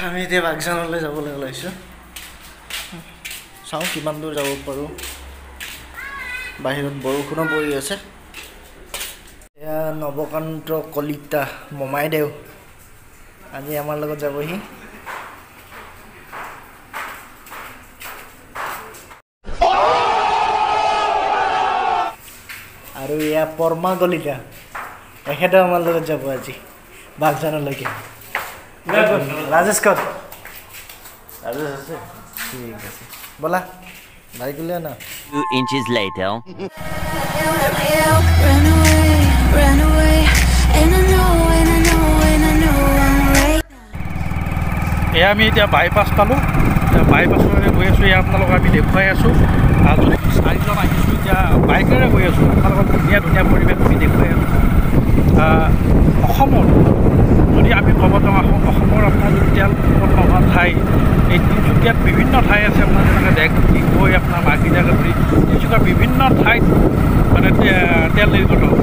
আমি এতিয়া বাগজানলৈ যাবলৈ ওলাইছোঁ। চাওঁ কিমান দূৰ যাব পাৰোঁ। বাহিৰত বৰষুণো পৰি আছে। এয়া নৱকান্ত কলিতা মমাইদেউ আজি আমাৰ লগত যাবহি। আৰু এয়া পৰমা কলিতা, এখেতেও আমাৰ লগত যাব আজি বাগজানলৈকে। ৰাজেশ ক'ত? ৰাজেশ আছে, ঠিক আছে, ব'লা বাইক উলিয়া না। 2 inches later. Run away, run away, and I know, and I know, and I know I'm right. এয়া আমি এতিয়া বাইপাছ পালোঁ। এতিয়া বাইপাছৰে গৈ আছোঁ। এয়া আপোনালোকক আমি দেখুৱাই আছোঁ। আৰু যদি চাৰিজন আহিছোঁ, এতিয়া বাইকেৰে গৈ আছোঁ। আপোনালোকক ধুনীয়া ধুনীয়া পৰিৱেশ আমি দেখুৱাই আছোঁ। অসমত যদি আমি ক'ব যাওঁ, অসমৰ আপোনাৰ যদি তেল উৎপন্ন হোৱা ঠাই এই তিনিচুকীয়াত বিভিন্ন ঠাই আছে। আপোনাৰ যেনেকৈ ডিগবৈ, আপোনাৰ মাৰ্ঘেৰিটাকে ধৰি তিনিচুকীয়াৰ বিভিন্ন ঠাইত মানে তেল নিৰ্গত হয়।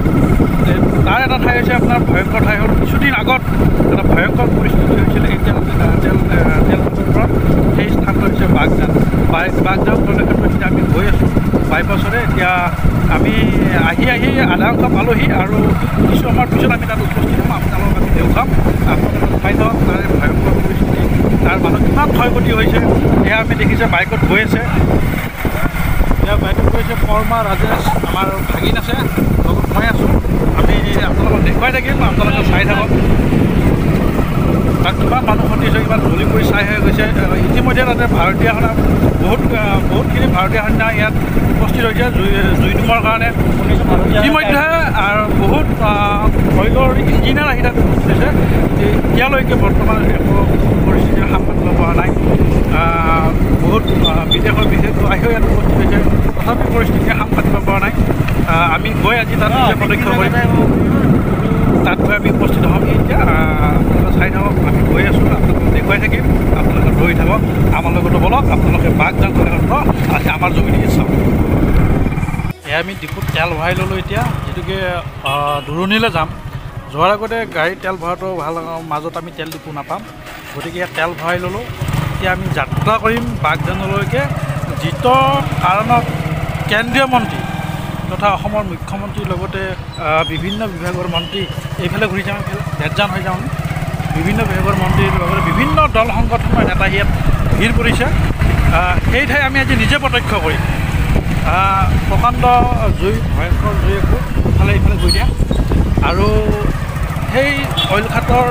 তাৰ এটা ঠাই হৈছে আপোনাৰ ভয়ংকৰ ঠাই হ'ল, কিছুদিন আগত এটা ভয়ংকৰ পৰিস্থিতি হৈছিলে এই তেল তেল তেল পৰা। সেই স্থানটো হৈছে বাগজান। বাগজান তৈলক্ষেত্ৰত এতিয়া আমি গৈ আছোঁ বাইপাছৰে। এতিয়া আমি আহি আহি আধা অংশ পালোহি আৰু কিছু সময়ৰ পিছত আমি তাত উপস্থিত হ'ম। আপোনালোকক আমি দেখুৱাম, আপোনালোকে চাই থাকক তাৰে ভয়ংকৰ পৰিস্থিতি, তাৰ মানুহ কিমান ক্ষয় ক্ষতি হৈছে। এয়া আমি দেখিছে বাইকত গৈ আছে। এতিয়া বাইকত গৈ আছে পৰমা, ৰাজেশ, আমাৰ ভাগিন আছে, লগত মই আছোঁ। আমি আপোনালোকক দেখুৱাই থাকিম, আপোনালোকে চাই থাকক। তাত কিমান মানুহ ক্ষতি হৈছে, কিমান জ্বলি পৰি ছাই হৈ গৈছে। ইতিমধ্যে তাতে ভাৰতীয় সেনা বহুতখিনি ভাৰতীয় সেনা ইয়াত উপস্থিত হৈছে জুই নুমোৱাৰ কাৰণে। ইতিমধ্যে আৰু বহুত অইলৰ ইঞ্জিনিয়াৰ আহি তাত উপস্থিত হৈছে। এতিয়ালৈকে বৰ্তমান একো পৰিস্থিতিৰ সাম পাতিব পৰা নাই। বহুত বিদেশৰ বিশেষজ্ঞ আহিও ইয়াত উপস্থিত হৈছে, তথাপি পৰিস্থিতিৰ সাম পাতিব পৰা নাই। আমি গৈ আজি তাত নিজে প্ৰত্যক্ষ কৰিম। তাত গৈ আমি উপস্থিত হ'ম। এতিয়া আপোনালোকে চাই থাকক, আমি গৈ আছোঁ, আপোনালোকক দেখুৱাই থাকিম। আপোনালোকে ৰৈ থাকক, আমাৰ লগতো বলক। আপোনালোকে বাগজান তৈলক্ষেত্ৰ আজি আমাৰ যোগেদি চাওক। এয়া আমি ডিপুত তেল ভৰাই ল'লোঁ। এতিয়া যিটোকে দূৰণিলৈ যাম, যোৱাৰ আগতে গাড়ীত তেল ভৰোৱাটো ভাল, মাজত আমি তেল ডিপু নাপাম, গতিকে ইয়াত তেল ভৰাই ল'লোঁ। এতিয়া আমি যাত্ৰা কৰিম বাগজানলৈকে। যিটো কাৰণত কেন্দ্ৰীয় মন্ত্ৰী তথা অসমৰ মুখ্যমন্ত্ৰীৰ লগতে বিভিন্ন বিভাগৰ মন্ত্ৰী এইফালে ঘূৰি যাওঁ, এইফালে বেদজান হৈ যাওঁ। বিভিন্ন বিভাগৰ মন্ত্ৰীৰ লগতে বিভিন্ন দল সংগঠনৰ নেতা ইয়াত ভিৰ পৰিছে। সেই ঠাই আমি আজি নিজে প্ৰত্যক্ষ কৰিম। প্ৰকাণ্ড জুই, ভয়ংকৰ জুই, একো ইফালে ইফালে গৈ দিয়া। আৰু সেই অইল খাটৰ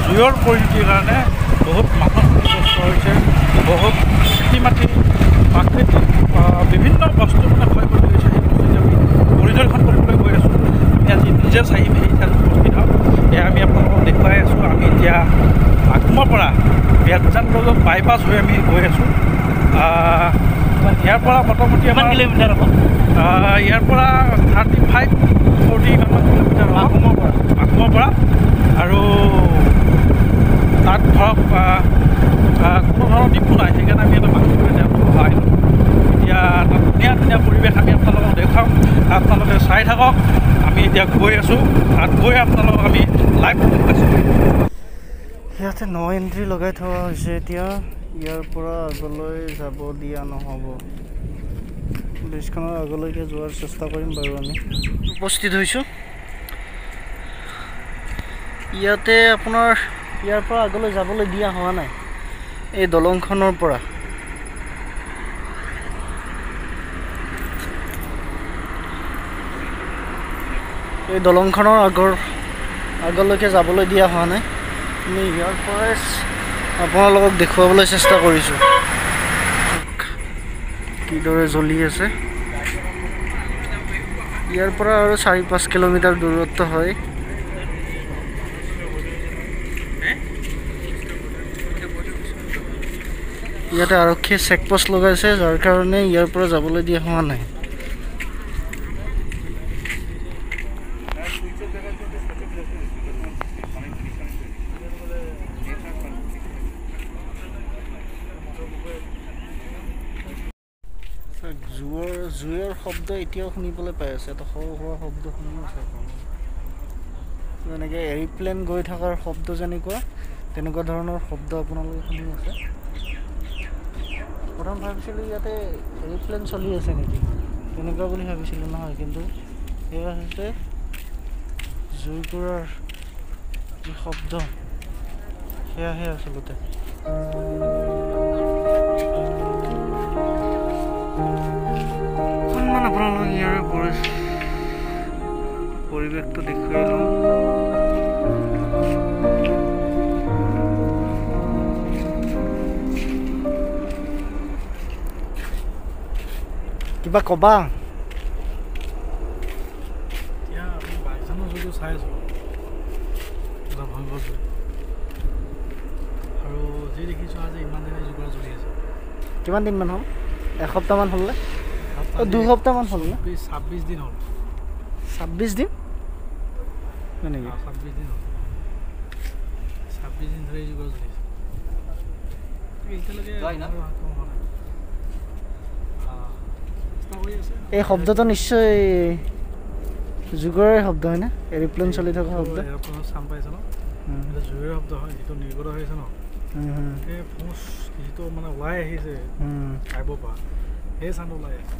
জুইৰ পৰিণতিৰ কাৰণে বহুত মানুহ ক্ষতিগ্ৰস্ত হৈছে, বহুত খেতি মাটি, প্ৰাকৃতিক বিভিন্ন বস্তু মানে ক্ষয় ক্ষতি হৈছে। সেই বস্তু আমি পৰিদৰ্শন কৰিবলৈ গৈ আছোঁ। আমি আজি নিজে চাই সেই ঠাইত উপস্থিত হ'ম। এয়া আমি আপোনালোকক দেখুৱাই আছোঁ। আমি এতিয়া মাকুমৰ পৰা বেদজান ৰোডত বাইপাছ হৈ আমি গৈ আছোঁ। ইয়াৰ পৰা মোটামুটি কিমান কিলোমিটাৰ হ'ব? ইয়াৰ পৰা 35-40 ইমানমান কিলোমিটাৰ হ'ব মাকুমৰ পৰা। মাকুমৰ পৰা। আৰু তাত ধৰক কোনো ধৰণৰ ডিপু নাই, সেইকাৰণে আমি এটা মাকুমৰে তেলটো ভৰাই ল'লোঁ। এতিয়া তাত ধুনীয়া ধুনীয়া পৰিৱেশ আমি আপোনালোকক দেখুৱাম, আপোনালোকে চাই থাকক। আমি এতিয়া গৈ আছোঁ, তাত গৈ আপোনালোকক আমি লাইভ টেলিকাষ্ট কৰিম। ইয়াতে ন এণ্ট্ৰি লগাই থোৱা হৈছে। এতিয়া ইয়াৰ পৰা আগলৈ যাব দিয়া নহ'ব। ব্ৰিজখনৰ আগলৈকে যোৱাৰ চেষ্টা কৰিম বাৰু। আমি উপস্থিত হৈছোঁ ইয়াতে। আপোনাৰ ইয়াৰ পৰা আগলৈ যাবলৈ দিয়া হোৱা নাই এই দলংখনৰ পৰা। এই দলংখনৰ আগলৈকে যাবলৈ দিয়া হোৱা নাই। আমি ইয়াৰ পৰাই আপোনালোকক দেখুৱাবলৈ চেষ্টা কৰিছোঁ কিদৰে জ্বলি আছে। ইয়াৰ পৰা আৰু 4-5 কিলোমিটাৰ দূৰত্ব হয়। ইয়াতে আৰক্ষীয়ে চেকপোষ্ট লগাইছে, যাৰ কাৰণে ইয়াৰ পৰা যাবলৈ দিয়া হোৱা নাই। জুইৰ শব্দ এতিয়াও শুনিবলৈ পাই আছে। এটা সৰু সুৰা শব্দ শুনি আছে। যেনেকৈ এৰ'প্লেন গৈ থকাৰ শব্দ যেনেকুৱা, তেনেকুৱা ধৰণৰ শব্দ আপোনালোকে শুনি আছে। প্ৰথম ভাবিছিলোঁ ইয়াতে এৰোপ্লেন চলি আছে নেকি, তেনেকুৱা বুলি ভাবিছিলোঁ, নহয়, কিন্তু এয়া হৈছে জুইকুৰাৰ যি শব্দ, সেয়াহে আচলতে। অকণমান আপোনালোক ইয়াৰে পৰিৱেশটো দেখুৱাই লওঁ। কিবা কবা? এতিয়া আমি বাঘজানৰ জুইটো চাই আছোঁ, এটা ভয়ংকৰ জুই, আৰু যি দেখিছোঁ আজি ইমান দিনে জুইকুৰা জ্বলি আছে। কিমান দিনমান হ'ল? এসপ্তাহমান হ'লনে? 2 সপ্তাহমান হ'ল নে? 26 দিন হ'ল। 26 দিন হয় নেকি? 26 দিন হ'ল। 26 দিন ধৰি জুইকুৰা জ্বলি আছে, এতিয়ালৈকে সক্ষম হোৱা নাই। চেষ্টা কৰি আছে। এই শব্দটো নিশ্চয় জুইকুৰাৰে শব্দ হয়নে? এৰোপ্লেন চলি থকা শব্দ। এৰোপ্লেনৰ চাউণ্ড পাইছে ন? এইটো জুইৰ শব্দ হয়, যিটো নিৰ্গত হৈ আছে ন, সেই ফুচ যিটো মানে ওলাই আহিছে পাইপৰ পৰা, সেই চাউণ্ডটো ওলাই আহিছে।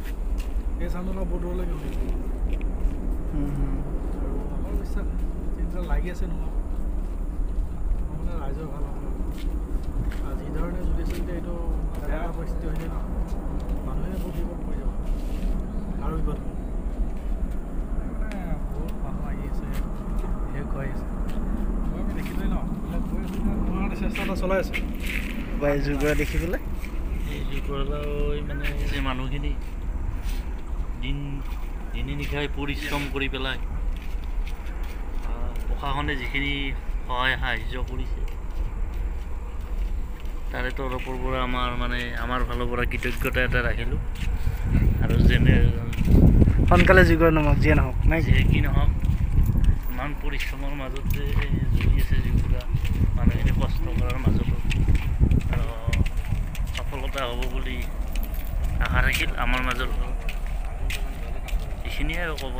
সেই চাউণ্ডটো অলপ বহুত দূৰলৈকে শুনি আৰু আমাৰ বিশ্বাস তিনিটা লাগি আছে নহয়, মানে ৰাইজৰ ভাল হ'ব। আৰু যি ধৰণে জ্বলিছে এতিয়া, এইটো বেয়া পৰিস্থিতি হৈছে ন, মানুহে বহুত বিপদ পৰি যাব আৰু বিপদ হ'ব। মানে বহুত মানুহ আহি আছে, শেষ হৈ আহিছে, আমি দেখিলোৱেই ন, এইবিলাক গৈ আছে, কাৰণে চেষ্টা এটা চলাই আছে। বা জুইকুৰা দেখি পেলাই এই জুইকুৰালৈ মানে যে মানুহখিনি দিনে নিশাই পৰিশ্ৰম কৰি পেলাই প্ৰশাসনে যিখিনি সহায় সাহাৰ্য কৰিছে, তাৰে তৰফৰ পৰা আমাৰ মানে আমাৰ ফালৰ পৰা কৃতজ্ঞতা এটা ৰাখিলোঁ আৰু যেনে সোনকালে জুইকুৰা নমক, যিয়ে নহওক নাই। যিয়ে কি নহওক, ইমান পৰিশ্ৰমৰ মাজত যে জ্বলি আছে জুইকুৰা, মানুহখিনি কষ্ট কৰাৰ মাজতো আৰু সফলতা হ'ব বুলি আশা থাকিল আমাৰ মাজৰ। এইখিনিয়ে আৰু ক'ব।